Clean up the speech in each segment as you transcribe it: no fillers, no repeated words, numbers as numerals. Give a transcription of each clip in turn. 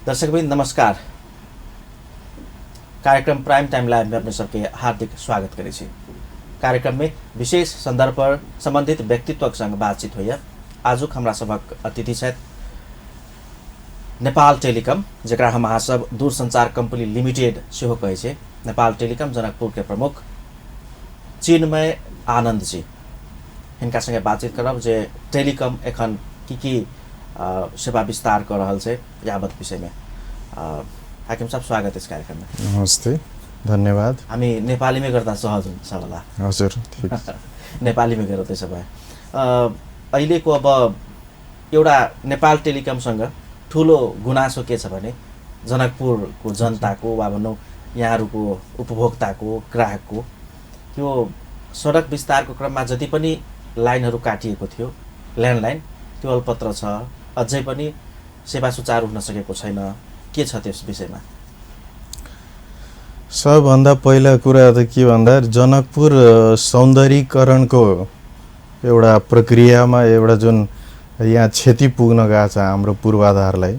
दर्शकबिन नमस्कार। कार्यक्रम प्राइम टाइम लाइव में अपने सबके हार्दिक स्वागत करै छी। कार्यक्रम में विशेष संदर्भ पर संबंधित व्यक्तित्व संग बातचीत होइए। आजुक हमरा सबक अतिथि छथि नेपाल टेलिकम, जकरा हम अहाँ सब दूरसंचार कंपनी लिमिटेड सेहो कहै छै। नेपाल टेलिकम जनकपुर के प्रमुख चिन्मय आनंद जी, हिनका संगे बातचीत करब जे टेलिकम एखन की सेवा विस्तार कर रहल छै यावत विषय में। हाकिम साहब, स्वागत इस कार्यक्रम में। नमस्ते, धन्यवाद। हामी नेपाली में गर्दा सहज हुन्छ होला। हजुर, ठीक। नेपाली में गरौँ त्यसो भए। अहिलेको अब एउटा नेपाल टेलिकमसँग ठुलो गुनासो के छ भने जनकपुरको जनताको वा भनौँ यहाँहरूको उपभोक्ताको, ग्राहकको त्यो सडक विस्तारको क्रममा जति पनि लाइनहरू काटिएको थियो, ल्यान्डलाइन, त्यो अल्पत्र छ। अझै पनि सेवा सुचारू हुन सकेको छैन। के छ त्यस विषयमा? सबभन्दा पहिला कुरा त के भन्दा जनकपुर सौन्दर्यीकरणको एउटा प्रक्रियामा एउटा जुन यहाँ क्षति पुग्न गएको छ हाम्रो पूर्वाधारलाई,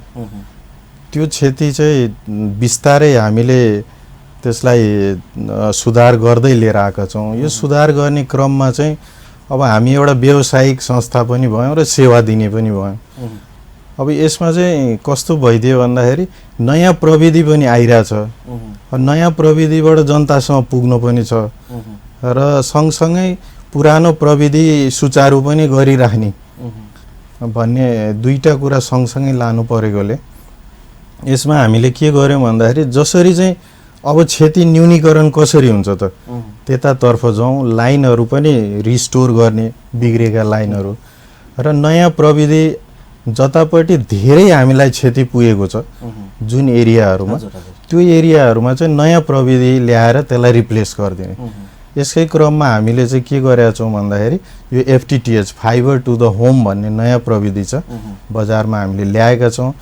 त्यो क्षति चाहिँ बिस्तारै हामीले त्यसलाई सुधार गर्दै लिएर आएका छौँ। यो सुधार गर्ने क्रममा चाहिँ अब हामी एउटा व्यावसायिक संस्था पनि भयौँ र सेवा दिने पनि भयौँ। अब यसमा चाहिँ कस्तो भइदियो भन्दाखेरि नयाँ प्रविधि पनि आइरहेछ, नयाँ प्रविधिबाट जनतासँग पुग्नु पनि छ र सँगसँगै पुरानो प्रविधि सुचारू पनि गरिराख्ने भन्ने दुईटा कुरा सँगसँगै लानु परेकोले यसमा हामीले के गर्यौँ भन्दाखेरि जसरी चाहिँ अब क्षति न्यूनीकरण कसरी हुन्छ त त्यतातर्फ जाउँ। लाइनहरू पनि रिस्टोर गर्ने, बिग्रेका लाइनहरू र नयाँ प्रविधि जतापट्टि धेरै हामीलाई क्षति पुगेको छ जुन एरियाहरूमा, त्यो एरियाहरूमा चाहिँ नयाँ प्रविधि ल्याएर त्यसलाई रिप्लेस गरिदिने। यसकै क्रममा हामीले चाहिँ के गरेका छौँ भन्दाखेरि यो FTTH, fiber to the home भन्ने नयाँ प्रविधि छ, बजारमा हामीले ल्याएका छौँ।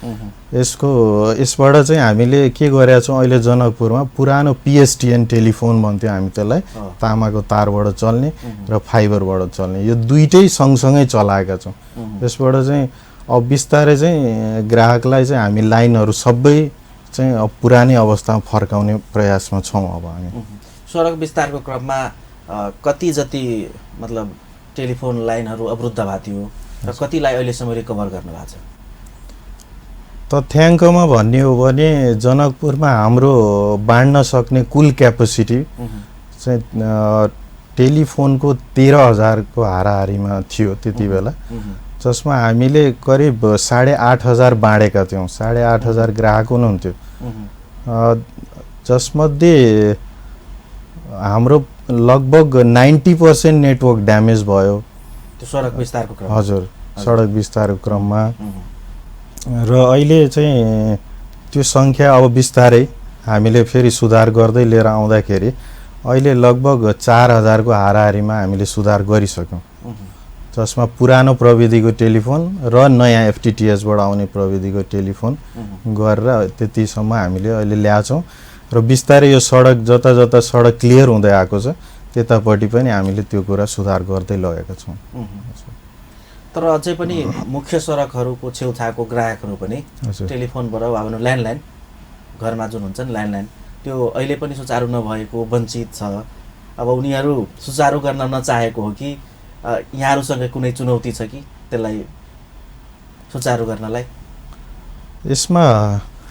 यसबाट चाहिँ हामीले के गरेका छौँ, अहिले जनकपुरमा पुरानो PSTN टेलिफोन भन्थ्यो हामी त्यसलाई, तामाको तारबाट चल्ने र फाइबरबाट चल्ने, यो दुईटै सँगसँगै चलाएका छौँ। यसबाट चाहिँ अब बिस्तारै चाहिँ ग्राहकलाई चाहिँ हामी लाइनहरू सबै चाहिँ अब पुरानै अवस्थामा फर्काउने प्रयासमा छौँ। अब हामी सडक विस्तारको क्रममा कति जति मतलब टेलिफोन लाइनहरू अवरुद्ध भएको थियो र कतिलाई अहिलेसम्म रिकभर गर्नु भएको छ? तथ्याङ्कमा भन्ने हो भने जनकपुरमा हाम्रो बाँड्न सक्ने कुल क्यापेसिटी चाहिँ टेलिफोनको 13,000 को हाराहारीमा थियो त्यति बेला, जसमा हामीले करिब 8,500 बाँडेका थियौँ। 8,500 ग्राहक हुनुहुन्थ्यो, जसमध्ये हाम्रो लगभग 90% नेटवर्क ड्यामेज भयो त्यो सडक विस्तारको क्रममा। हजुर, सडक विस्तारको क्रममा। र अहिले चाहिँ त्यो सङ्ख्या अब बिस्तारै हामीले फेरि सुधार गर्दै लिएर आउँदाखेरि अहिले लगभग 4,000 को हाराहारीमा हामीले सुधार गरिसक्यौँ, जसमा पुरानो प्रविधिको टेलिफोन र नयाँ FTTHबाट आउने प्रविधिको टेलिफोन गरेर त्यतिसम्म हामीले अहिले ल्याछौँ। र बिस्तारै यो सडक जता जता सडक क्लियर हुँदै आएको छ त्यतापट्टि पनि हामीले त्यो कुरा सुधार गर्दै लगेका छौँ। तर अझै पनि मुख्य सडकहरूको छेउछाउको ग्राहकहरू पनि टेलिफोनबाट वा भनौँ ल्यान्डलाइन, घरमा जुन हुन्छ नि ल्यान्डलाइन, त्यो अहिले पनि सुचारू नभएको, वञ्चित छ। अब उनीहरू सुचारू गर्न नचाहेको हो कि यहाँहरूसँग कुनै चुनौती छ कि त्यसलाई सुचारू गर्नलाई? यसमा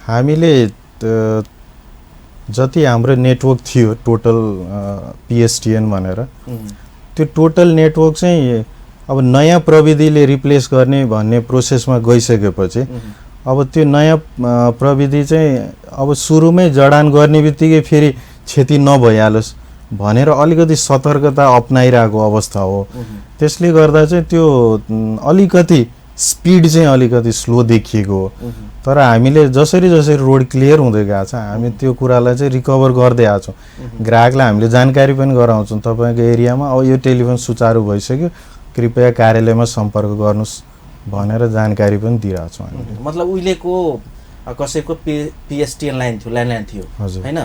हामीले जति हाम्रो नेटवर्क थियो टोटल PSTN भनेर, त्यो टोटल नेटवर्क चाहिँ अब नयाँ प्रविधिले रिप्लेस गर्ने भन्ने प्रोसेसमा गइसकेपछि अब त्यो नयाँ प्रविधि चाहिँ अब सुरुमै जडान गर्ने बित्तिकै फेरि क्षति नभइहालोस् भनेर अलिकति सतर्कता अपनाइरहेको अवस्था हो। त्यसले गर्दा चाहिँ त्यो अलिकति स्पिड चाहिँ अलिकति स्लो देखिएको हो। तर हामीले जसरी जसरी रोड क्लियर हुँदै गएको छ हामी त्यो कुरालाई चाहिँ रिकभर गर्दै आएको छौँ। ग्राहकलाई हामीले जानकारी पनि गराउँछौँ, तपाईँको एरियामा अब यो टेलिफोन सुचारू भइसक्यो, कृपया कार्यालयमा सम्पर्क गर्नुहोस् भनेर जानकारी पनि दिइरहेको छौँ हामीले। मतलब उहिलेको कसैको PSTN लाइन थियो, ल्यान्डलाइन थियो हैन,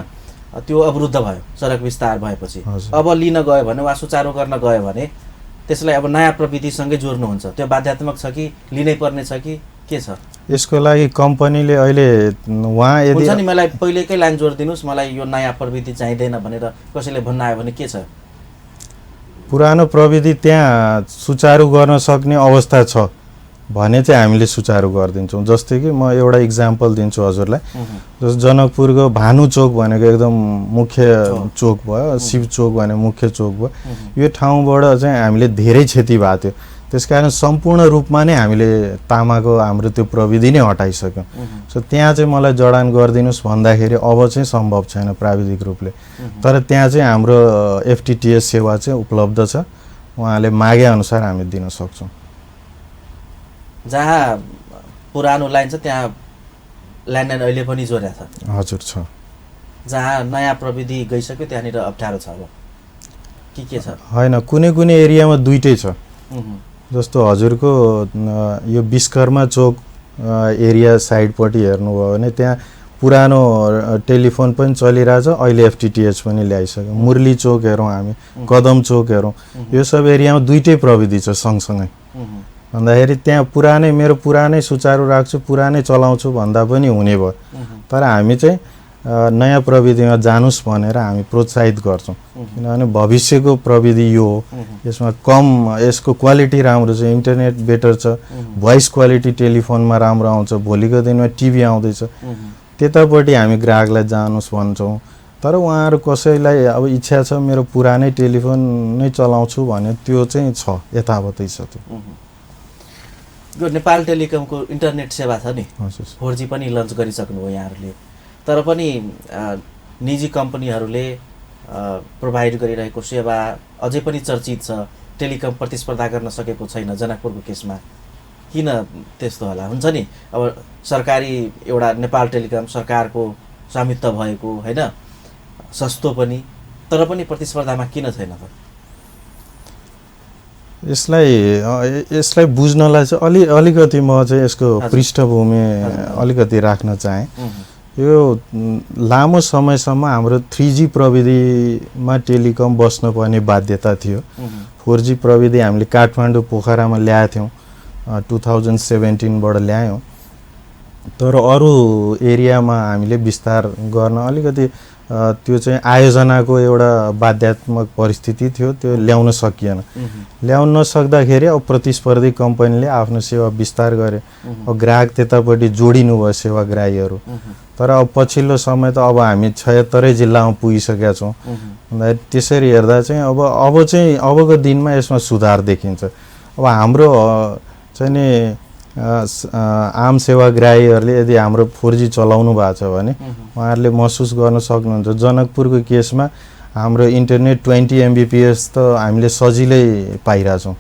त्यो अवरुद्ध भयो सडक विस्तार भएपछि। अब लिन गयो भने वा सुचारू गर्न गयो भने त्यसलाई अब नयाँ प्रविधिसँगै जोड्नुहुन्छ, त्यो बाध्यात्मक छ कि लिनै पर्ने छ कि के छ? यसको लागि कम्पनीले अहिले उहाँ यदि हुन्छ नि, मलाई पहिलेकै लाइन जोडिदिनुहोस्, मलाई यो नयाँ प्रविधि चाहिँदैन भनेर कसैले भन्न आयो भने के छ? पुरानो प्रविधि त्यहाँ सुचारू गर्न सक्ने अवस्था छ भने चाहिँ हामीले सुचारू गरिदिन्छौँ। जस्तै कि म एउटा इक्जाम्पल दिन्छु हजुरलाई। जस्तो जनकपुरको भानु चोक भनेको एकदम मुख्य चोक भयो, शिव चोक भने मुख्य चोक भयो। यो ठाउँबाट चाहिँ हामीले धेरै क्षति भएको थियो। त्यसकारण सम्पूर्ण रूपमा नै हामीले तामाको हाम्रो त्यो प्रविधि नै हटाइसक्यौँ। सो त्यहाँ चाहिँ मलाई जडान गरिदिनुहोस् भन्दाखेरि अब चाहिँ सम्भव छैन प्राविधिक रूपले। तर त्यहाँ चाहिँ हाम्रो एफटिटिएस सेवा चाहिँ उपलब्ध छ, उहाँले मागे अनुसार हामी दिन सक्छौँ। जहाँ पुरानो लाइन छ त्यहाँ ल्यान्डलाइन अहिले पनि जोडिया छ? हजुर छ। जहाँ नयाँ प्रविधि गइसक्यो त्यहाँनिर अप्ठ्यारो छ अब के छ? होइन, कुनै कुनै एरियामा दुइटै छ। जस्तो हजुरको यो विश्वकर्मा चोक एरिया साइडपट्टि हेर्नुभयो भने त्यहाँ पुरानो टेलिफोन पनि चलिरहेछ, अहिले एफटिटिएच पनि ल्याइसक्यो। मुरली चोक हेरौँ हामी, कदम चोक हेरौँ, यो सब एरियामा दुइटै प्रविधि छ सँगसँगै। भन्दाखेरि त्यहाँ पुरानै मेरो पुरानै सुचारू राख्छु, पुरानै चलाउँछु भन्दा पनि हुने भयो। तर हामी चाहिँ नयाँ प्रविधिमा जानुस् भनेर हामी प्रोत्साहित गर्छौँ। किनभने भविष्यको प्रविधि यो हो, यसमा कम, यसको क्वालिटी राम्रो छ, इन्टरनेट बेटर छ, भोइस क्वालिटी टेलिफोनमा राम्रो आउँछ, भोलिको दिनमा टिभी आउँदैछ, त्यतापट्टि हामी ग्राहकलाई जानुस् भन्छौँ। तर उहाँहरू कसैलाई अब इच्छा छ मेरो पुरानै टेलिफोन नै चलाउँछु भने त्यो चाहिँ छ, यथावतै छ। त्यो यो नेपाल टेलिकमको इन्टरनेट सेवा छ नि, 4G पनि लन्च गरिसक्नुभयो यहाँहरूले। तर पनि निजी कम्पनीहरूले प्रोभाइड गरिरहेको सेवा अझै पनि चर्चित छ। टेलिकम प्रतिस्पर्धा गर्न सकेको छैन जनकपुरको केसमा। किन त्यस्तो होला? हुन्छ नि, अब सरकारी एउटा नेपाल टेलिकम सरकारको स्वामित्व भएको होइन, सस्तो पनि, तर पनि प्रतिस्पर्धामा किन छैन त? यसलाई बुझ्नलाई चाहिँ अलिकति म चाहिँ यसको पृष्ठभूमि अलिकति राख्न चाहेँ। यो लामो समयसम्म हाम्रो 3G प्रविधिमा टेलिकम बस्नुपर्ने बाध्यता थियो। 4G प्रविधि हामीले काठमाडौँ पोखरामा ल्याएको थियौँ, 2017बाट ल्यायौँ। तर अरू एरियामा हामीले विस्तार गर्न अलिकति त्यो चाहिँ आयोजनाको एउटा बाध्यात्मक परिस्थिति थियो, त्यो ल्याउन सकिएन। ल्याउन नसक्दाखेरि अब प्रतिस्पर्धी कम्पनीले आफ्नो सेवा विस्तार गरे, अब ग्राहक त्यतापट्टि जोडिनु भयो सेवाग्राहीहरू। तर अब पछिल्लो समय त अब हामी 76 जिल्लामा पुगिसकेका छौँ। त्यसरी हेर्दा चाहिँ अब चाहिँ अबको दिनमा यसमा सुधार देखिन्छ। अब हाम्रो चाहिँ नि आम सेवाग्राहीहरूले यदि हाम्रो 4G चलाउनु भएको छ भने उहाँहरूले महसुस गर्न सक्नुहुन्छ। जनकपुरको केसमा हाम्रो इन्टरनेट 20 MBPS त हामीले सजिलै पाइरहेछौँ।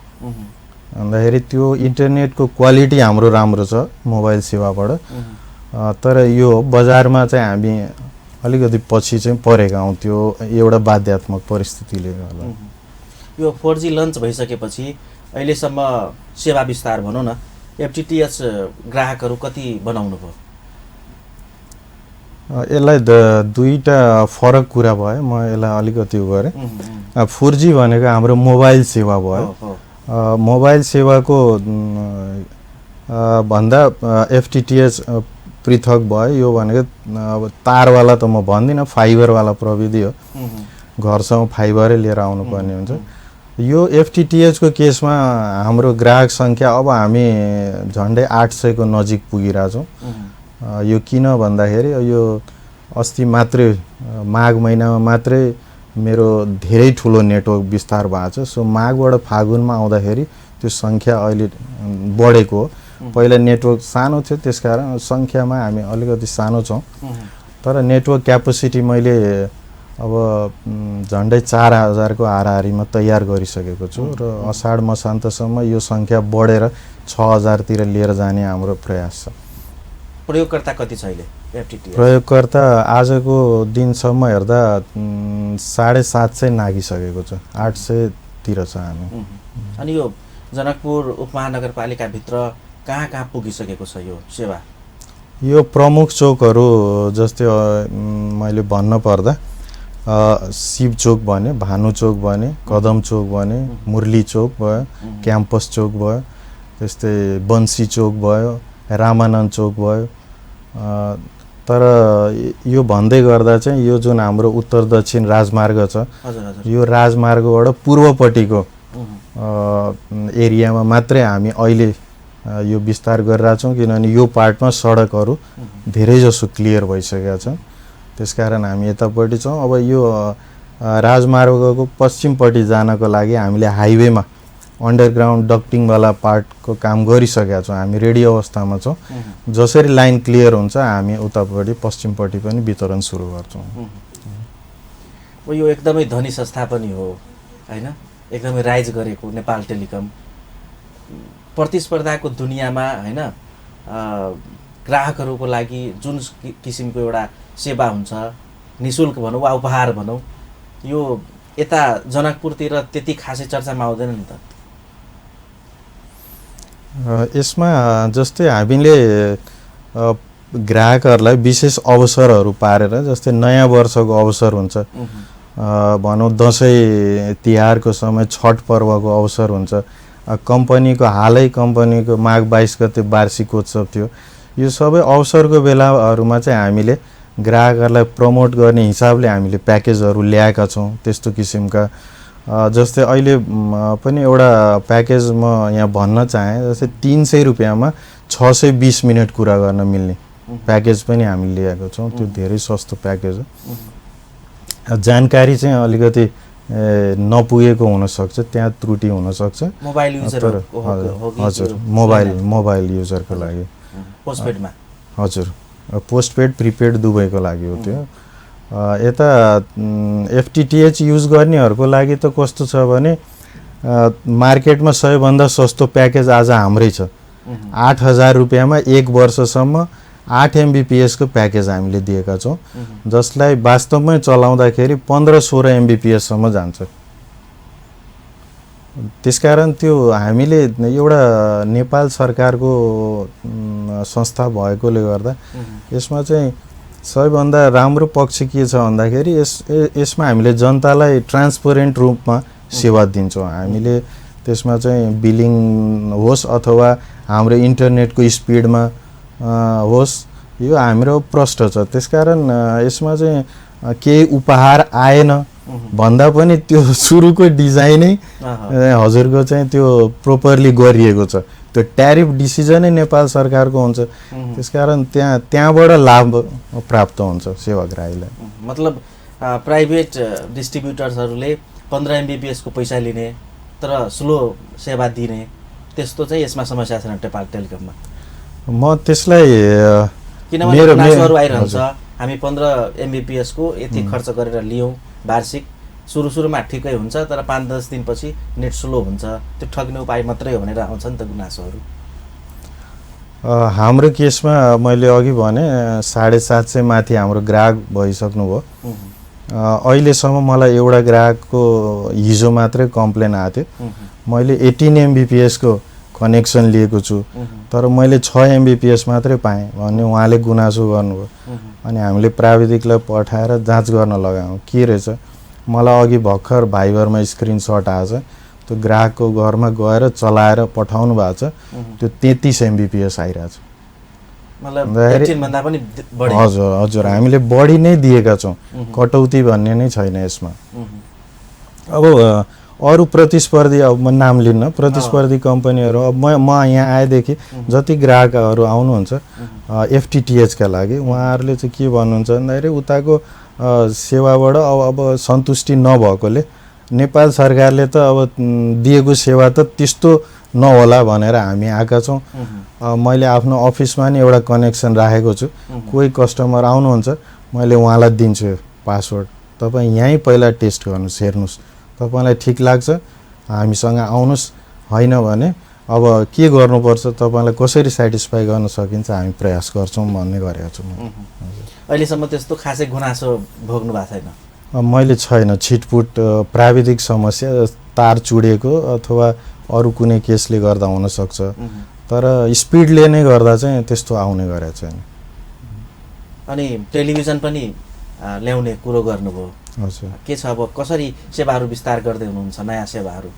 भन्दाखेरि त्यो इन्टरनेटको क्वालिटी हाम्रो राम्रो छ मोबाइल सेवाबाट। तर यो बजारमा चाहिँ हामी अलिकति पछि चाहिँ परेका हौँ, त्यो एउटा बाध्यात्मक परिस्थितिले गर्दा। यो 4G लन्च भइसकेपछि अहिलेसम्म सेवा विस्तार भनौँ न, एफटिटिएच ग्राहकहरू कति बनाउनु भयो? यसलाई दुईटा फरक कुरा भयो, म यसलाई अलिकति उ गरेँ। 4G भनेको हाम्रो मोबाइल सेवा भयो। मोबाइल सेवाको भन्दा एफटिटिएच पृथक भयो। यो भनेको अब तारवाला त म भन्दिनँ, फाइबरवाला प्रविधि हो, घरसम्म फाइबरै लिएर आउनुपर्ने हुन्छ। यो एफटिटिएचको केसमा हाम्रो ग्राहक सङ्ख्या अब हामी झन्डै 800को नजिक पुगिरहेछौँ। यो किन भन्दाखेरि यो अस्ति मात्रै माघ महिनामा मात्रै मेरो धेरै ठुलो नेटवर्क विस्तार भएको छ। सो माघबाट फागुनमा आउँदाखेरि त्यो सङ्ख्या अहिले बढेको हो। पहिला नेटवर्क सानो थियो, त्यसकारण सङ्ख्यामा हामी अलिकति सानो छौँ। तर नेटवर्क क्यापेसिटी मैले अब झन्डै 4000को हाराहारीमा तयार गरिसकेको छु र असाढ मसान्तसम्म यो सङ्ख्या बढेर 6000तिर लिएर जाने हाम्रो प्रयास छ। प्रयोगकर्ता कति छ अहिले एफटिटिएच? प्रयोगकर्ता आजको दिनसम्म हेर्दा 750 नागिसकेको छ, 800तिर छ हामी। अनि यो जनकपुर उपमहानगरपालिकाभित्र कहाँ कहाँ पुगिसकेको छ यो सेवा? यो प्रमुख चोकहरू जस्तै मैले भन्न पर्दा शिव चोक भने, भानु चोक भने, कदम चोक भने, मुरली चोक भयो, क्याम्पस चोक भयो, त्यस्तै बन्सी चोक भयो, रामानन्द चोक भयो। तर यो भन्दै गर्दा चाहिँ यो जुन हाम्रो उत्तर दक्षिण राजमार्ग छ, यो राजमार्गबाट पूर्वपट्टिको एरियामा मात्रै हामी अहिले यो विस्तार गरिरहेछौँ, किनभने यो पार्टमा सडकहरू धेरैजसो क्लियर भइसकेका छन्। त्यसकारण हामी यतापट्टि छौँ। अब यो राजमार्गको पश्चिमपट्टि जानको लागि हामीले हाइवेमा अन्डरग्राउन्ड डक्टिङवाला पार्टको काम गरिसकेका छौँ। हामी रेडी अवस्थामा छौँ। जसरी लाइन क्लियर हुन्छ हामी उतापट्टि पश्चिमपट्टि पनि वितरण सुरु गर्छौँ। यो एकदमै धनी संस्था पनि हो हैन, एकदमै राइज गरेको नेपाल टेलिकम। प्रतिस्पर्धाको दुनियाँमा हैन ग्राहकहरूको लागि जुन किसिमको एउटा सेवा हुन्छ, निशुल्क भनौँ वा उपहार भनौँ, यो यता जनकपुरतिर त्यति खासै चर्चामा आउँदैन नि त। यसमा जस्तै हामीले ग्राहकहरूलाई विशेष अवसरहरू पारेर, जस्तै नयाँ वर्षको अवसर हुन्छ भनौँ, दसैँ तिहारको समय छठ पर्वको अवसर हुन्छ, कम्पनीको हालै कम्पनीको माघ 22 गते वार्षिकोत्सव थियो। यो सबै अवसरको बेलाहरूमा चाहिँ हामीले ग्राहकहरूलाई प्रमोट गर्ने हिसाबले हामीले प्याकेजहरू ल्याएका छौँ। त्यस्तो किसिमका जस्तै अहिले पनि एउटा प्याकेज म यहाँ भन्न चाहेँ, जस्तै 300 रुपियाँमा 620 मिनट कुरा गर्न मिल्ने प्याकेज पनि हामीले ल्याएको छौँ। त्यो धेरै सस्तो प्याकेज हो। जानकारी चाहिँ अलिकति नपुगेको हुनसक्छ, त्यहाँ त्रुटि हुनसक्छ। मोबाइल युजर हजुर, मोबाइल युजरको लागि पोस्टपेडमा। हजुर, पोस्टपेड प्रिपेड दुवैको लागि हो त्यो। यता एफटिटिएच युज गर्नेहरूको लागि त कस्तो छ भने मार्केटमा सबैभन्दा सस्तो प्याकेज आज हाम्रै छ। 8,000 रुपियाँमा 1 वर्षसम्म 8 MBPS को प्याकेज हामीले दिएका छौँ, जसलाई वास्तवमै चलाउँदाखेरि 15-16 MBPS सम्म जान्छ। त्यसकारण त्यो हामीले एउटा नेपाल सरकारको संस्था भएकोले गर्दा यसमा चाहिँ सबैभन्दा राम्रो पक्ष के छ भन्दाखेरि यसमा हामीले जनतालाई ट्रान्सपरेन्ट रूपमा सेवा दिन्छौँ। हामीले त्यसमा चाहिँ बिलिङ होस् अथवा हाम्रो इन्टरनेटको स्पिडमा होस्, यो हाम्रो प्रष्ट छ। त्यसकारण यसमा चाहिँ केही उपहार आएन भन्दा पनि त्यो सुरुको डिजाइनै हजुरको चाहिँ त्यो प्रोपरली गरिएको छ। त्यो ट्यारिफ डिसिजनै नेपाल सरकारको हुन्छ। त्यसकारण त्यहाँबाट लाभ प्राप्त हुन्छ सेवाग्राहीलाई। मतलब प्राइभेट डिस्ट्रिब्युटर्सहरूले 15 MBPS को पैसा लिने तर स्लो सेवा दिने, त्यस्तो चाहिँ यसमा समस्या छैन नेपाल टेलिकममा। म त्यसलाई किनभने गुनासोहरू आइरहन्छ, हामी 15 MBPS को यति खर्च गरेर लियौँ वार्षिक, सुरुमा ठिकै हुन्छ तर 5-10 दिनपछि नेट स्लो हुन्छ, त्यो ठग्ने उपाय मात्रै हो भनेर आउँछ नि त गुनासोहरू। हाम्रो केसमा मैले अघि भने 750 माथि हाम्रो ग्राहक भइसक्नुभयो। अहिलेसम्म मलाई एउटा ग्राहकको हिजो मात्रै कम्प्लेन आएको थियो। मैले 18 MBPS को कनेक्सन लिएको छु तर मैले 6 MBPS मात्रै पाएँ भन्ने उहाँले गुनासो गर्नुभयो। अनि हामीले प्राविधिकलाई पठाएर जाँच गर्न लगायौँ के रहेछ। मलाई अघि भर्खर भाइबरमा स्क्रिनसट आएछ, त्यो ग्राहकको घरमा गएर चलाएर पठाउनु भएको छ, त्यो 33 MBPS आइरहेछ। हजुर, हामीले बढी नै दिएका छौँ, कटौती भन्ने नै छैन यसमा। अब अरू प्रतिस्पर्धी, अब म नाम लिन्न, प्रतिस्पर्धी कम्पनीहरू, अब म यहाँ आएदेखि जति ग्राहकहरू आउनुहुन्छ एफटिटिएच का लागि, उहाँहरूले चाहिँ के भन्नुहुन्छ भन्दाखेरि उताको सेवाबाट अब सन्तुष्टि नभएकोले नेपाल सरकारले त अब दिएको सेवा त त्यस्तो नहोला भनेर हामी आएका छौँ। मैले आफ्नो अफिसमा नि एउटा कनेक्सन राखेको छु। कोही कस्टमर आउनुहुन्छ, मैले उहाँलाई दिन्छु पासवर्ड, तपाईँ यहीँ पहिला टेस्ट गर्नुहोस्, हेर्नुहोस्, तपाईँलाई ठिक लाग्छ हामीसँग आउनुहोस्, होइन भने अब के गर्नुपर्छ, तपाईँलाई कसरी सेटिस्फाई गर्न सकिन्छ हामी प्रयास गर्छौँ भन्ने गरेको छु। अहिलेसम्म त्यस्तो खासै गुनासो भोग्नु भएको छैन? मैले छैन। छिटपुट प्राविधिक समस्या, तार चुडेको अथवा अरू कुनै केसले गर्दा हुनसक्छ, तर स्पिडले नै गर्दा चाहिँ त्यस्तो आउने गरेको छैन। अनि टेलिभिजन पनि ल्याउने कुरो गर्नुभयो, हजुर, के छ अब, कसरी सेवाहरू विस्तार गर्दै हुनुहुन्छ, नयाँ सेवाहरू?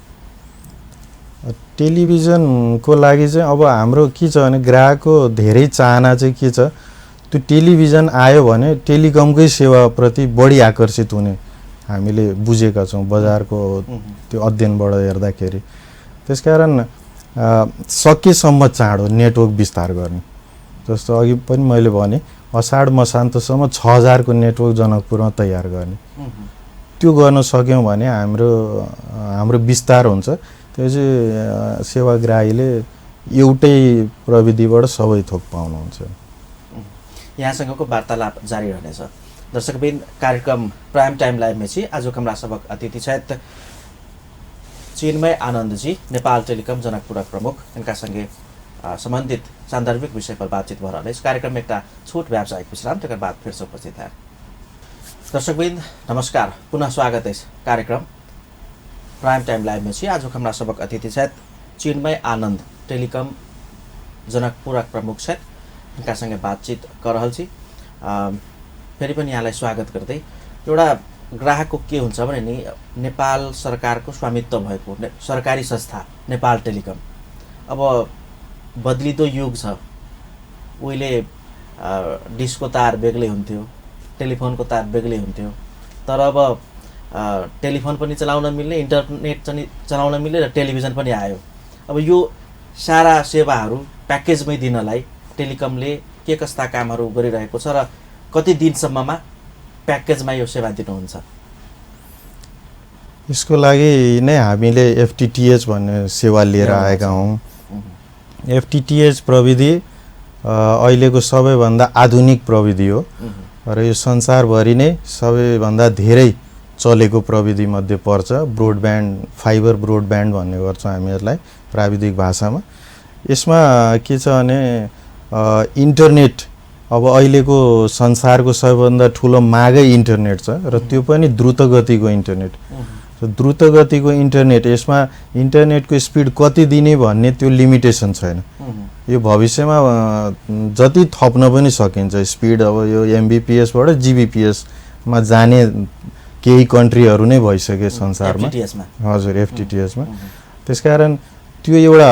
टेलिभिजनको लागि चाहिँ अब हाम्रो के छ भने ग्राहकको धेरै चाहना चाहिँ के छ, त्यो टेलिभिजन आयो भने टेलिकमकै सेवाप्रति बढी आकर्षित हुने हामीले बुझेका छौँ बजारको त्यो अध्ययनबाट हेर्दाखेरि। त्यसकारण सकेसम्म चाँडो नेटवर्क विस्तार गर्ने, जस्तो अघि पनि मैले भने असाढ मसान्तसम्म 6000 को नेटवर्क जनकपुरमा तयार गर्ने, त्यो गर्न सक्यौँ भने हाम्रो विस्तार हुन्छ। त्यो चाहिँ सेवाग्राहीले एउटै प्रविधिबाट सबै थोक पाउनुहुन्छ। यहाँसँगको वार्तालाप जारी रहनेछ। दर्शकबिन, कार्यक्रम प्राइम टाइम लाइभ में आज हाम्रा सबक अतिथि छथि चिन्मय आनन्दजी, नेपाल टेलिकम जनकपुर प्रमुख। इनका सँगै सम्बन्धित सान्दर्भिक विषय पर बातचीत भइरहने रहेछ। कार्यक्रम में एक छोट व्यावसायिक विश्राम, त्यसका बाद फिर से उपस्थित है। दर्शकबिन नमस्कार, पुनः स्वागत है कार्यक्रम प्राइम टाइम लाइभ में। आज हाम्रा सबक अतिथि छथि चिन्मय आनन्द, टेलिकम जनकपुर प्रमुख छथि। इनका सँगै बातचीत कर रहल छी। फेरि पनि यहाँलाई स्वागत गर्दै, एउटा ग्राहकको के हुन्छ भने नि, नेपाल सरकारको स्वामित्व भएको सरकारी संस्था नेपाल टेलिकम अब बदलिदो युग छ। उहिले डिसको तार बेग्लै हुन्थ्यो, टेलिफोनको तार बेग्लै हुन्थ्यो, तर अब टेलिफोन पनि चलाउन मिल्ने, इन्टरनेट चलाउन मिल्ने र टेलिभिजन पनि आयो। अब यो सारा सेवाहरू प्याकेजमै दिनलाई टेलिकमले के कस्ता कामहरू गरिरहेको छ र कति दिनसम्ममा प्याकेजमा यो सेवा दिनुहुन्छ? यसको लागि नै हामीले FTTH भन्ने सेवा लिएर आएका हौँ। FTTH प्रविधि अहिलेको सबैभन्दा आधुनिक प्रविधि हो र यो संसारभरि नै सबैभन्दा धेरै चलेको प्रविधि मध्ये पर्छ। ब्रोडब्यान्ड, फाइबर ब्रोडब्यान्ड भन्ने गर्छौँ हामी यसलाई प्राविधिक भाषामा। यसमा के छ भने इन्टरनेट अब अहिलेको संसारको सबैभन्दा ठुलो मागै इन्टरनेट छ र त्यो पनि द्रुत गतिको इन्टरनेट। द्रुत गतिको इन्टरनेट, यसमा इन्टरनेटको स्पिड कति दिने भन्ने त्यो लिमिटेसन छैन। यो भविष्यमा जति थप्न पनि सकिन्छ स्पिड। अब यो MBPS बाट GBPS मा जाने केही कन्ट्रीहरू नै भइसके संसारमा। हजुर, FTTH मा। त्यसकारण त्यो एउटा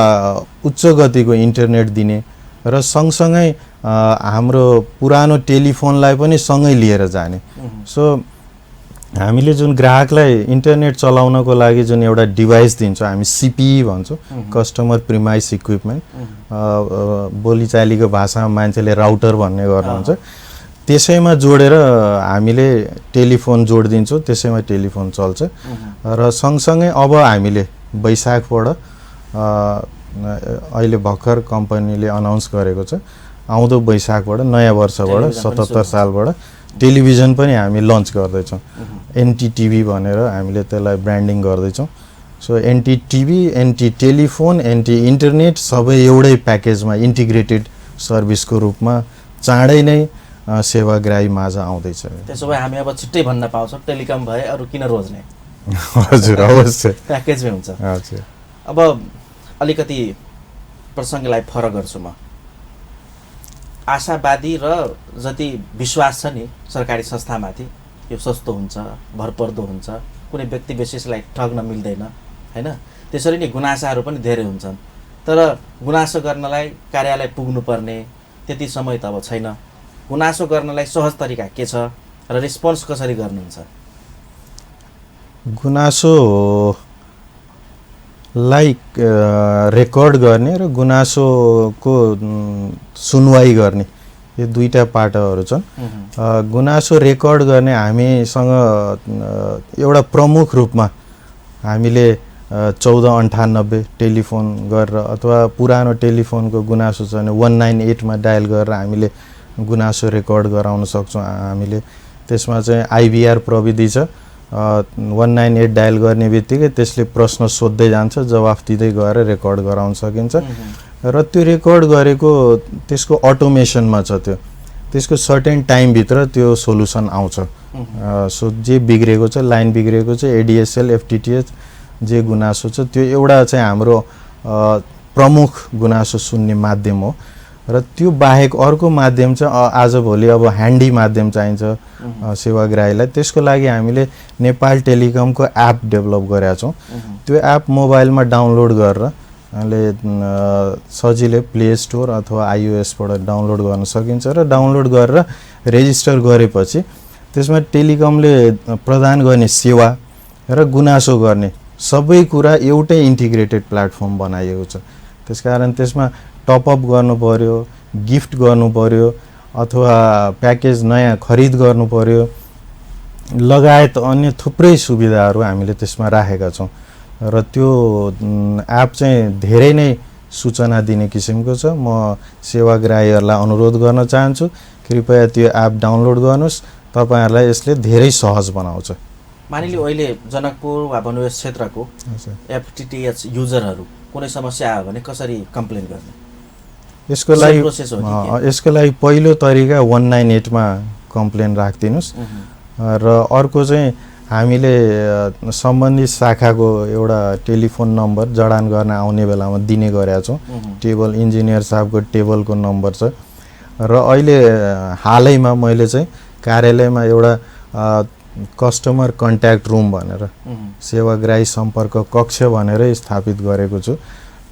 उच्च गतिको इन्टरनेट दिने र सँगसँगै हाम्रो पुरानो टेलिफोनलाई पनि सँगै लिएर जाने। सो हामीले जुन ग्राहकलाई इन्टरनेट चलाउनको लागि जुन एउटा डिभाइस दिन्छौँ हामी CPE भन्छौँ, कस्टमर प्रिमाइस इक्विपमेन्ट। बोलीचालीको भाषामा मान्छेले राउटर भन्ने गर्नुहुन्छ। त्यसैमा जोडेर हामीले टेलिफोन जोडिदिन्छौँ, त्यसैमा टेलिफोन चल्छ। र सँगसँगै अब हामीले वैशाखबाट अहिले भर्खर कम्पनीले अनाउन्स गरेको छ, आउँदो वैशाखबाट नयाँ वर्षबाट 77 सालबाट टेलिभिजन पनि हामी लन्च गर्दैछौँ। NTTV भनेर हामीले त्यसलाई ब्रान्डिङ गर्दैछौँ। So NTTV, NT telephone, NT internet सबै एउटै प्याकेजमा इन्टिग्रेटेड सर्भिसको रूपमा चाँडै नै सेवाग्राही माझ आउँदैछ। त्यसो भए हामी अब छिट्टै भन्न पाउँछौँ टेलिकम भए अरू किन रोज्ने? हजुर, अवश्य प्याकेजमै हुन्छ। हजुर। अब अलिकति प्रसङ्गलाई फरक गर्छु म। आशावादी र जति विश्वास छ नि सरकारी संस्थामाथि, यो सस्तो हुन्छ, भरपर्दो हुन्छ, कुनै व्यक्ति विशेषलाई ठग्न मिल्दैन, हैन? त्यसरी नै गुनासाहरू पनि धेरै हुन्छन्। तर गुनासो गर्नलाई कार्यालय पुग्नुपर्ने त्यति समय त अब छैन। गुनासो गर्नलाई सहज तरिका के छ र रेस्पोन्स कसरी गर्नुहुन्छ? गुनासोलाई रेकर्ड गर्ने र गुनासोको सुनवाई गर्ने, यो दुईटा पाटाहरू छन्। गुनासो रेकर्ड गर्ने हामीसँग एउटा प्रमुख रूपमा हामीले 1498 टेलिफोन गरेर अथवा पुरानो टेलिफोनको गुनासो छ भने 198 मा डायल गरेर हामीले गुनासो रेकर्ड गराउन सक्छौँ। हामीले त्यसमा चाहिँ IVR प्रविधि छ। 198 डायल गर्ने बित्तिकै त्यसले प्रश्न सोध्दै जान्छ, जवाफ दिँदै गएर रेकर्ड गराउन सकिन्छ। र त्यो रेकर्ड गरेको त्यसको अटोमेसनमा छ, त्यसको सर्टेन टाइमभित्र त्यो सोलुसन आउँछ। सो जे बिग्रेको छ, लाइन बिग्रेको छ, ADSL, FTTH जे गुनासो छ, त्यो एउटा चाहिँ हाम्रो प्रमुख गुनासो सुन्ने माध्यम हो। र त्यो बाहेक अर्को माध्यम चाहिँ आजभोलि अब ह्यान्डी माध्यम चाहिन्छ सेवाग्राहीलाई। त्यसको लागि हामीले नेपाल टेलिकमको एप डेभलप गरेका छौँ। त्यो एप मोबाइलमा डाउनलोड गरेर हामीले सजिलै प्ले स्टोर अथवा iOS-बाट डाउनलोड गर्न सकिन्छ र डाउनलोड गरेर रेजिस्टर गरेपछि त्यसमा टेलिकमले प्रदान गर्ने सेवा र गुनासो गर्ने सबै कुरा एउटै इन्टिग्रेटेड प्लेटफर्म बनाइएको छ। त्यसकारण त्यसमा टपअप गर्नु पर्यो, गिफ्ट गर्नु पर्यो अथवा प्याकेज नयाँ खरिद गर्नु पर्यो लगायत अन्य थुप्रै सुविधाहरू हामीले त्यसमा राखेका छौँ र त्यो एप चाहिँ धेरै नै सूचना दिने किसिमको छ। म सेवाग्राहीहरूलाई अनुरोध गर्न चाहन्छु कृपया त्यो एप डाउनलोड गर्नुहोस्, तपाईहरुलाई यसले धेरै सहज बनाउँछ। मानिलियो अहिले जनकपुर वा भन्नु यस क्षेत्रको एफटीटीएच युजरहरू कुनै समस्या आयो भने कसरी कम्प्लेन गर्ने? यसको लागि पहिलो तरिका 198 मा कम्प्लेन राख्दिनुस् र अर्को चाहिँ हामीले सम्बन्धित शाखाको एउटा टेलिफोन नम्बर जडान गर्न आउने बेलामा दिने गरेका छौँ। टेबल इन्जिनियर साहबको टेबलको नम्बर छ र अहिले हालैमा मैले चाहिँ कार्यालयमा एउटा कस्टमर कन्ट्याक्ट रुम भनेर सेवाग्राही सम्पर्क कक्ष भनेर स्थापित गरेको छु।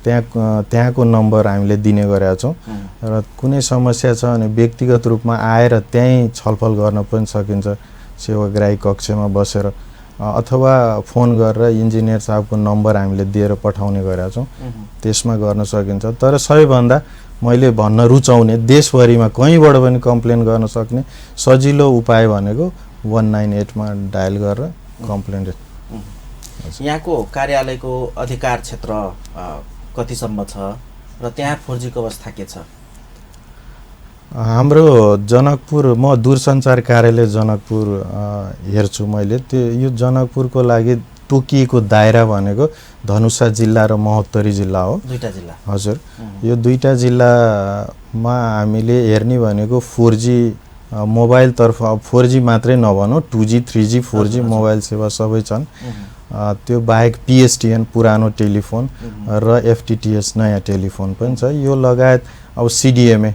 त्यहाँको नम्बर हामीले दिने गरेका छौँ र कुनै समस्या छ भने व्यक्तिगत रूपमा आएर त्यहीँ छलफल गर्न पनि सकिन्छ सेवाग्राही कक्षमा बसेर, अथवा फोन गरेर इन्जिनियर साहबको नम्बर हामीले दिएर पठाउने गरेका छौँ, त्यसमा गर्न सकिन्छ। तर सबैभन्दा मैले भन्न रुचाउने देशभरिमा कहीँबाट पनि कम्प्लेन गर्न सक्ने सजिलो उपाय भनेको 198 मा डायल गरेर कम्प्लेन। यहाँको कार्यालयको अधिकार क्षेत्र कतिसम्म छ र त्यहाँ 4G को अवस्था के छ? हाम्रो जनकपुर, म दूरसञ्चार कार्यालय जनकपुर हेर्छु मैले। त्यो यो जनकपुरको लागि तोकिएको दायरा भनेको धनुषा जिल्ला र महोत्तरी जिल्ला हो। दुईटा जिल्ला? हजुर, यो दुईटा जिल्लामा हामीले हेर्ने भनेको 4G मोबाइल तर्फ 4G मात्रै नभनौँ 2G 3G 4G मोबाइल सेवा सबै छन्। त्यो बाहेक PSTN पुरानो टेलिफोन र FTTH नयाँ टेलिफोन पनि छ। यो लगायत अब CDMA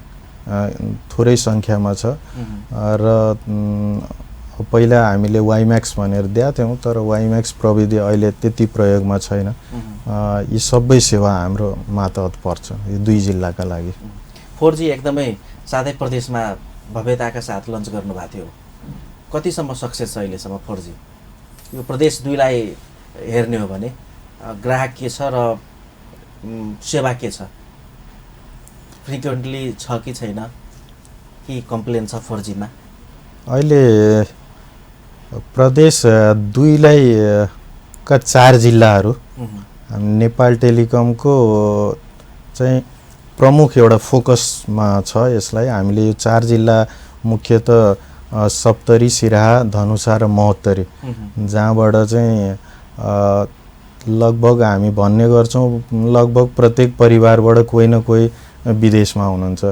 थोरै सङ्ख्यामा छ र पहिला हामीले WiMAX भनेर दिएका थियौँ, तर WiMAX प्रविधि अहिले त्यति प्रयोगमा छैन। यी सबै सेवा हाम्रो मातहत पर्छ यो दुई जिल्लाका लागि। 4G एकदमै साथै प्रदेशमा भव्यताका साथ लन्च गर्नुभएको थियो। कतिसम्म सक्सेस छ अहिलेसम्म 4G? यो प्रदेश 2 लाई हेर्ने हो भने ग्राहक के छ र सेवा के छ? फ्रिक्वेन्टली छ कि छैन, कि कम्प्लेन छ 4G मा? अहिले प्रदेश 2 लाई का 4 जिल्लाहरू नेपाल टेलिकमको चाहिँ प्रमुख एउटा फोकसमा छ। यसलाई हामीले यो 4 जिल्ला मुख्यतः सप्तरी, सिराहा, धनुषा र महोत्तरी, जहाँबाट चाहिँ लगभग हामी भन्ने गर्छौँ लगभग प्रत्येक परिवारबाट कोही न कोही विदेशमा हुनुहुन्छ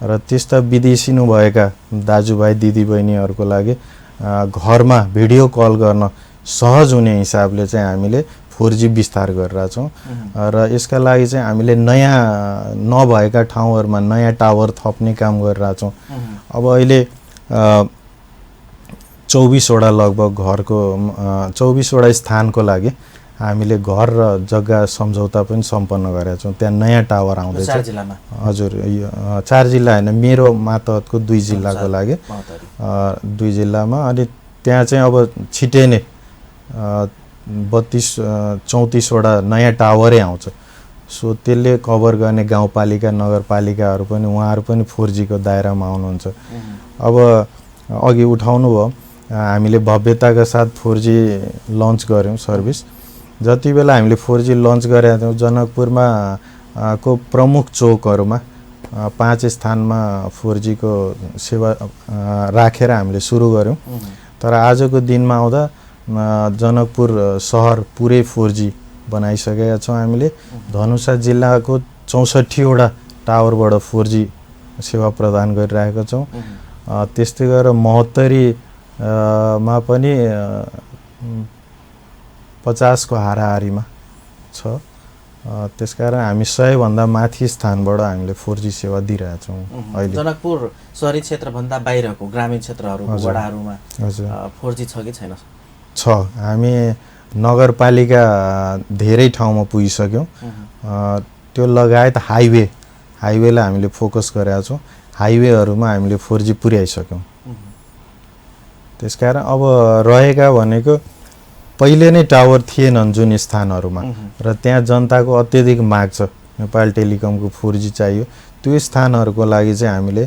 र त्यस्ता विदेशिनु भएका दाजुभाइ दिदीबहिनीहरूको लागि घरमा भिडियो कल गर्न सहज हुने हिसाबले चाहिँ हामीले 4G विस्तार गरिरहेका छौँ र यसका लागि चाहिँ हामीले नयाँ नभएका ठाउँहरूमा नयाँ टावर थप्ने काम गरिरहेका छौँ। अब अहिले 24 वटा लगभग घरको 24 वटा स्थानको लागि हामीले घर र जग्गा सम्झौता पनि सम्पन्न गरेका छौँ। त्यहाँ नयाँ टावर आउँदैछ। 4 जिल्लामा? हजुर, 4 जिल्ला होइन, मेरो मातहतको 2 जिल्लाको लागि 2 जिल्लामा। अनि त्यहाँ चाहिँ अब छिटै नै 32-34 वटा नयाँ टावरै आउँछ। सो त्यसले कभर गर्ने गाउँपालिका नगरपालिकाहरू पनि उहाँहरू पनि 4G को दायरामा आउनुहुन्छ। अब अघि उठाउनु भयो, हामीले भव्यताका साथ 4G लन्च गऱ्यौँ सर्भिस। जति बेला हामीले 4G लन्च गरेका थियौँ जनकपुरमा को प्रमुख चौकहरूमा 5 स्थानमा 4G को सेवा राखेर हामीले सुरु गऱ्यौँ। तर आजको दिनमा आउँदा जनकपुर सहर पुरै 4G बनाइसकेका छौँ हामीले। धनुषा जिल्लाको 64 वटा टावरबाट 4G सेवा प्रदान गरिरहेका छौँ। त्यस्तै गरेर महोत्तरी मा पनि 50 को हाराहारीमा छ त्यसकारण हामी 100 भन्दा माथि स्थानबाट हामीले 4G सेवा दिइरहेका छौँ अहिले। जनकपुर शहरी क्षेत्रभन्दा बाहिरको ग्रामीण क्षेत्रहरूको हजुर। वडाहरूमा हजुर 4G छ कि छैन? छ। हामी नगरपालिका धेरै ठाउँमा पुगिसक्यौँ। त्यो लगायत हाइवेलाई हामीले फोकस गरेका छौँ। हाइवेहरूमा हामीले 4G पुर्याइसक्यौँ। त्यसकारण अब रहेका भनेको पहिले नै टावर थिएनन् जुन स्थानहरूमा र त्यहाँ जनताको अत्यधिक माग छ, नेपाल टेलिकमको 4G चाहियो, त्यो स्थानहरूको लागि चाहिँ हामीले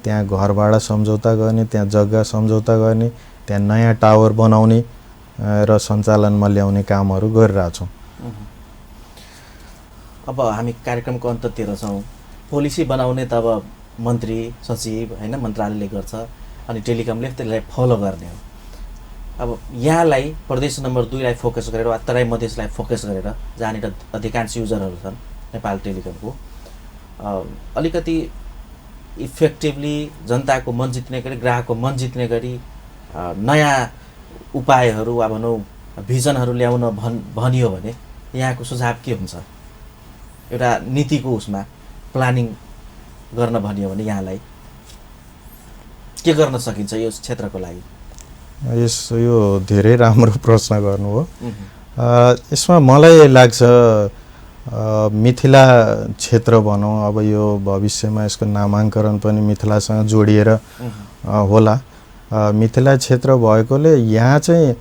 त्यहाँ घर भाडा सम्झौता गर्ने, त्यहाँ जग्गा सम्झौता गर्ने, त्यहाँ नयाँ टावर बनाउने र सञ्चालनमा ल्याउने कामहरू गरिरहेछौँ। अब हामी कार्यक्रमको अन्ततिर छौँ। पोलिसी बनाउने त अब मन्त्री सचिव होइन मन्त्रालयले गर्छ, अनि टेलिकमले त्यसलाई फलो गर्ने हो। अब यहाँलाई प्रदेश नम्बर 2 लाई फोकस गरेर वा तराई मधेसलाई फोकस गरेर जहाँनिर अधिकांश युजरहरू छन् नेपाल टेलिकमको, अलिकति इफेक्टिभली जनताको मन जित्ने गरी, ग्राहकको मन जित्ने गरी नयाँ उपायहरू वा भनौँ भिजनहरू ल्याउन भनियो भने यहाँको सुझाव के हुन्छ? एउटा नीतिको उसमा प्लानिङ गर्न भनियो भने यहाँलाई के गर्न सकिन्छ यो क्षेत्रको लागि? यो धेरै राम्रो प्रश्न गर्नुभयो। यसमा मलाई लाग्छ मिथिला क्षेत्र भनौँ, अब यो भविष्यमा यसको नामाङ्करण पनि मिथिलासँग जोडिएर होला। मिथिला क्षेत्र भएकोले यहाँ चाहिँ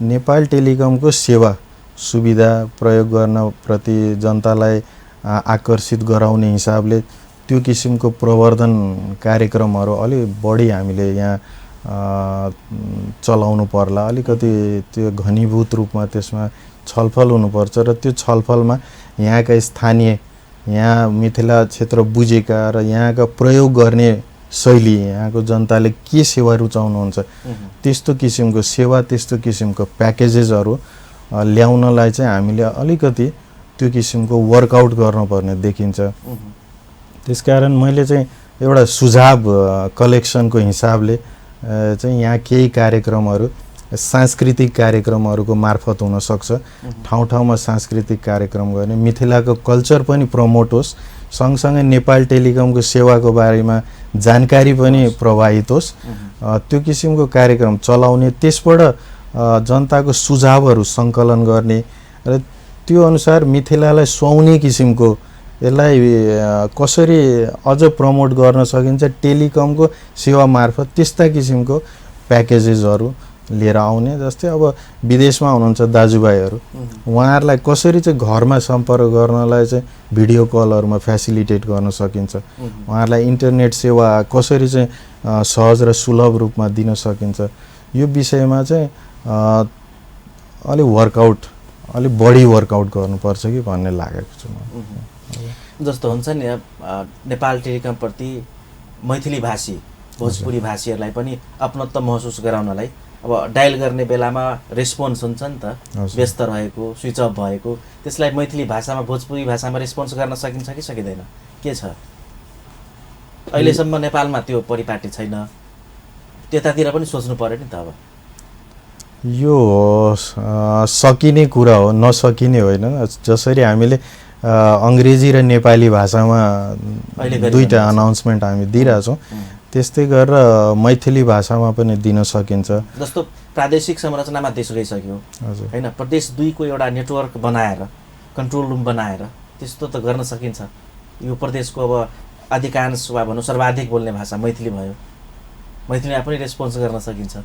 नेपाल टेलिकमको सेवा सुविधा प्रयोग गर्न प्रति जनतालाई आकर्षित गराउने हिसाबले त्यो किसिमको प्रवर्धन कार्यक्रमहरू अलि बढी हामीले यहाँ चलाउनु पर्ला। अलिकति त्यो घनीभूत रूपमा त्यसमा छलफल हुनुपर्छ र त्यो छलफलमा यहाँका स्थानीय, यहाँ मिथिला क्षेत्र बुझेका र यहाँका प्रयोग गर्ने शैली, यहाँको जनताले के सेवा रुचाउनुहुन्छ त्यस्तो किसिमको सेवा, त्यस्तो किसिमको प्याकेजेसहरू ल्याउनलाई चाहिँ हामीले अलिकति त्यो किसिमको वर्कआउट गर्नुपर्ने देखिन्छ। त्यसकारण मैले चाहिँ एउटा सुझाव कलेक्सनको हिसाबले चाहिँ यहाँ केही कार्यक्रमहरू सांस्कृतिक कार्यक्रमहरूको मार्फत हुन सक्छ। ठाउँ ठाउँमा सांस्कृतिक कार्यक्रम गर्ने, मिथिलाको कल्चर पनि प्रमोट होस्, सँगसँगै नेपाल टेलिकमको सेवाको बारेमा जानकारी पनि प्रवाहित होस्, त्यो किसिमको कार्यक्रम चलाउने, त्यसबाट जनताको सुझावहरू सङ्कलन गर्ने र त्यो अनुसार मिथिलालाई सुहाउने किसिमको यसलाई कसरी अझ प्रमोट गर्न सकिन्छ टेलिकमको सेवा मार्फत त्यस्ता किसिमको प्याकेजेसहरू लिएर आउने। जस्तै अब विदेशमा हुनुहुन्छ दाजुभाइहरू, उहाँहरूलाई कसरी चाहिँ घरमा सम्पर्क गर्नलाई चाहिँ भिडियो कलहरूमा फेसिलिटेट गर्न सकिन्छ, उहाँहरूलाई इन्टरनेट सेवा कसरी चाहिँ सहज र सुलभ रूपमा दिन सकिन्छ, यो विषयमा चाहिँ अलिक बढी वर्कआउट गर्नुपर्छ कि भन्ने लागेको छ मलाई। जस्तो हुन्छ नि नेपाल टेलिकमप्रति मैथिली भाषी भोजपुरी भाषीहरूलाई पनि अपनत्व महसुस गराउनलाई अब डायल गर्ने बेलामा रेस्पोन्स हुन्छ नि त, व्यस्त रहेको, स्विच अफ भएको, त्यसलाई मैथिली भाषामा भोजपुरी भाषामा रेस्पोन्स गर्न सकिन्छ कि सकिँदैन? के छ अहिलेसम्म नेपालमा त्यो परिपाटी छैन, त्यतातिर पनि सोच्नु पर्यो नि त। अब यो सकिने कुरा हो, नसकिने होइन। जसरी हामीले अङ्ग्रेजी र नेपाली भाषामा दुईटा अनाउन्समेन्ट हामी दिइरहेछौँ, त्यस्तै गरेर मैथिली भाषामा पनि दिन सकिन्छ। जस्तो प्रादेशिक संरचनामा देश गइसक्यो होइन, प्रदेश 2 को एउटा नेटवर्क बनाएर, कन्ट्रोल रुम बनाएर त्यस्तो त गर्न सकिन्छ। यो प्रदेशको अब अधिकांश वा भनौँ सर्वाधिक बोल्ने भाषा मैथिली भयो, मैथिलीमा पनि रेस्पोन्स गर्न सकिन्छ।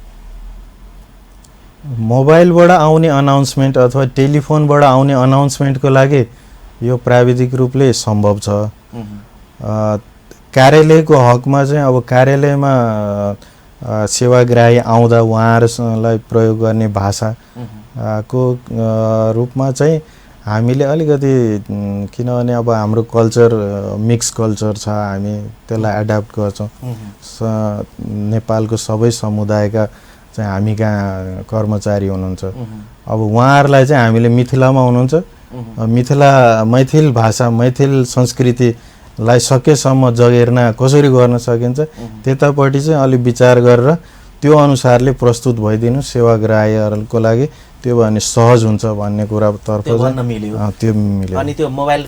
मोबाइलबाट आउने अनाउन्समेन्ट अथवा टेलिफोनबाट आउने अनाउन्समेन्टको लागि यो प्राविधिक रूपले सम्भव छ। कार्यालयको हकमा चाहिँ अब कार्यालयमा सेवाग्राही आउँदा उहाँहरूलाई प्रयोग गर्ने भाषाको रूपमा चाहिँ हामीले अलिकति, किनभने अब हाम्रो कल्चर मिक्स कल्चर छ, हामी त्यसलाई एडाप्ट गर्छौँ। नेपालको सबै समुदायका चाहिँ हामी कहाँ कर्मचारी हुनुहुन्छ, अब उहाँहरूलाई चाहिँ हामीले मिथिलामा हुनुहुन्छ, मैथिल भाषा, मैथिल संस्कृतिलाई सकेसम्म जगेर्ना कसरी गर्न सकिन्छ त्यतापट्टि चाहिँ अलिक विचार गरेर त्यो अनुसारले प्रस्तुत भइदिनु सेवाग्राहीहरूको लागि त्यो भने सहज हुन्छ भन्ने कुरातर्फ त्यो भन्न मिल्यो। त्यो मिल्यो। अनि त्यो मोबाइल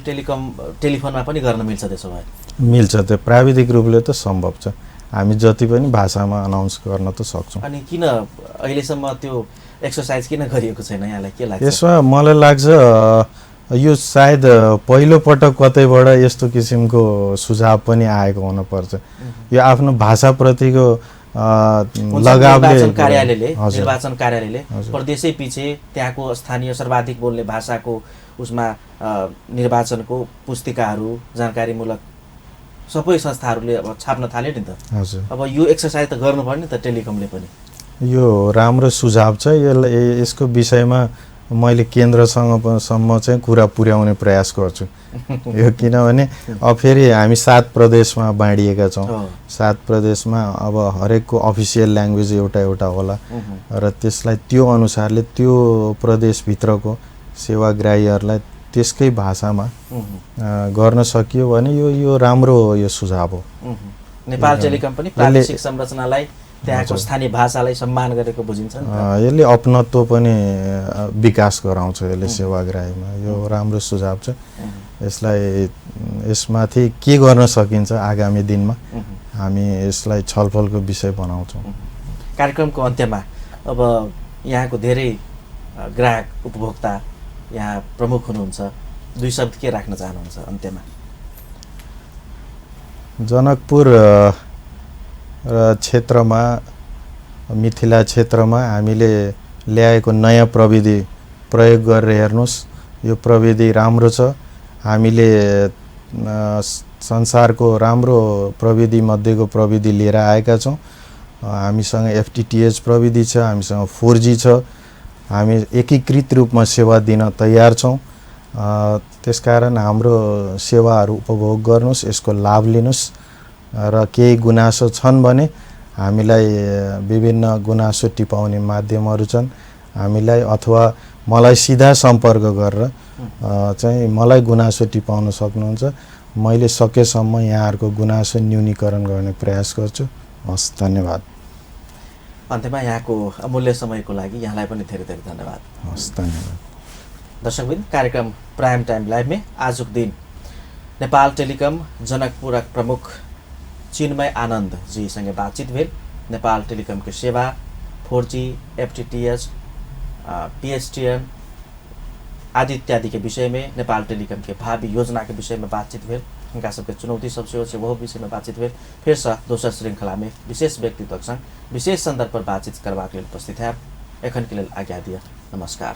टेलिफोनमा पनि गर्न मिल्छ त्यसो भए? मिल्छ, त्यो प्राविधिक रूपले त सम्भव छ। हामी जति पनि भाषामा अनाउन्स गर्न त सक्छौँ। अनि किन अहिलेसम्म त्यो एक्सर्साइज किन गरिएको छैन, यहाँलाई के लाग्छ? यसमा मलाई लाग्छ यो सायद पहिलोपटक कतैबाट यस्तो किसिमको सुझाव पनि आएको हुनुपर्छ। यो आफ्नो भाषाप्रतिको लगावले निर्वाचन कार्यालयले प्रदेशै पछि त्यहाँको स्थानीय सर्वाधिक बोल्ने भाषाको उसमा निर्वाचनको पुस्तिकाहरू जानकारीमूलक सबै संस्थाहरूले अब छाप्न थाल्यो नि त। अब यो एक्सर्साइज त गर्नुपर्ने त टेलिकमले पनि। यो राम्रो सुझाव छ। यसको विषयमा मैले केन्द्रसँगसम्म चाहिँ कुरा पुर्याउने प्रयास गर्छु। यो किनभने अब फेरि हामी 7 प्रदेशमा बाँडिएका छौँ। 7 प्रदेशमा अब हरेकको अफिसियल ल्याङ्ग्वेज एउटा एउटा होला र त्यसलाई त्यो अनुसारले त्यो प्रदेशभित्रको सेवाग्राहीहरूलाई त्यसकै भाषामा गर्न सकियो भने यो राम्रो यो सुझाव हो। नेपाल टेलिकम पनि प्रादेशिक संरचनालाई त्यहाँको स्थानीय भाषालाई सम्मान गरेको बुझिन्छ नि त। यसले अपनत्व पनि विकास गराउँछ यसले सेवाग्राहीमा। यो राम्रो सुझाव छ। यसमाथि के गर्न सकिन्छ आगामी दिनमा हामी यसलाई छलफलको विषय बनाउँछौँ। कार्यक्रमको अन्त्यमा अब यहाँको धेरै ग्राहक उपभोक्ता यहाँ प्रमुख हुनुहुन्छ, 2 शब्द के राख्न चाहनुहुन्छ अन्त्यमा? जनकपुर क्षेत्रमा, मिथिला क्षेत्रमा हामीले ल्याएको नयाँ प्रविधि प्रयोग गरेर हेर्नुहोस्। यो प्रविधि राम्रो छ। हामीले संसारको राम्रो प्रविधि मध्येको प्रविधि लिएर आएका छौँ। हामीसँग FTTH प्रविधि छ, हामीसँग 4G छ। हामी एकीकृत रूपमा सेवा दिन तयार छौँ। त्यसकारण हाम्रो सेवाहरू उपभोग गर्नुहोस्, यसको लाभ लिनुहोस् र केही गुनासो छन् भने हामीलाई विभिन्न गुनासो टिपाउने माध्यमहरू छन्। हामीलाई अथवा मलाई सिधा सम्पर्क गरेर चाहिँ मलाई गुनासो टिपाउन सक्नुहुन्छ। मैले सकेसम्म यहाँहरूको गुनासो न्यूनीकरण गर्ने प्रयास गर्छु। हस्, धन्यवाद। अन्त्यमा यहाँको अमूल्य समयको लागि यहाँलाई पनि धेरै धेरै धन्यवाद। हस्, धन्यवाद। दर्शकबिन, कार्यक्रम प्राइम टाइम लाइव में आजको दिन नेपाल टेलिकम जनकपुर प्रमुख चिन्मय आनन्द जी सँगै बातचीत भेल। नेपाल टेलिकम की सेवा 4G, FTTH, PSTN आदि इत्यादि के विषय में, नेपाल टेलिकम के भावी योजना के विषय में बातचीत भेल। उनका सबके चुनौती सबसे हो वह विषय में बातचीत भेल। फिर से दोसर श्रृंखला में विशेष व्यक्तित्व संग विशेष संदर्भ पर बातचीत करवाक उपस्थित है। एखन के लिए आज्ञा दिया। नमस्कार।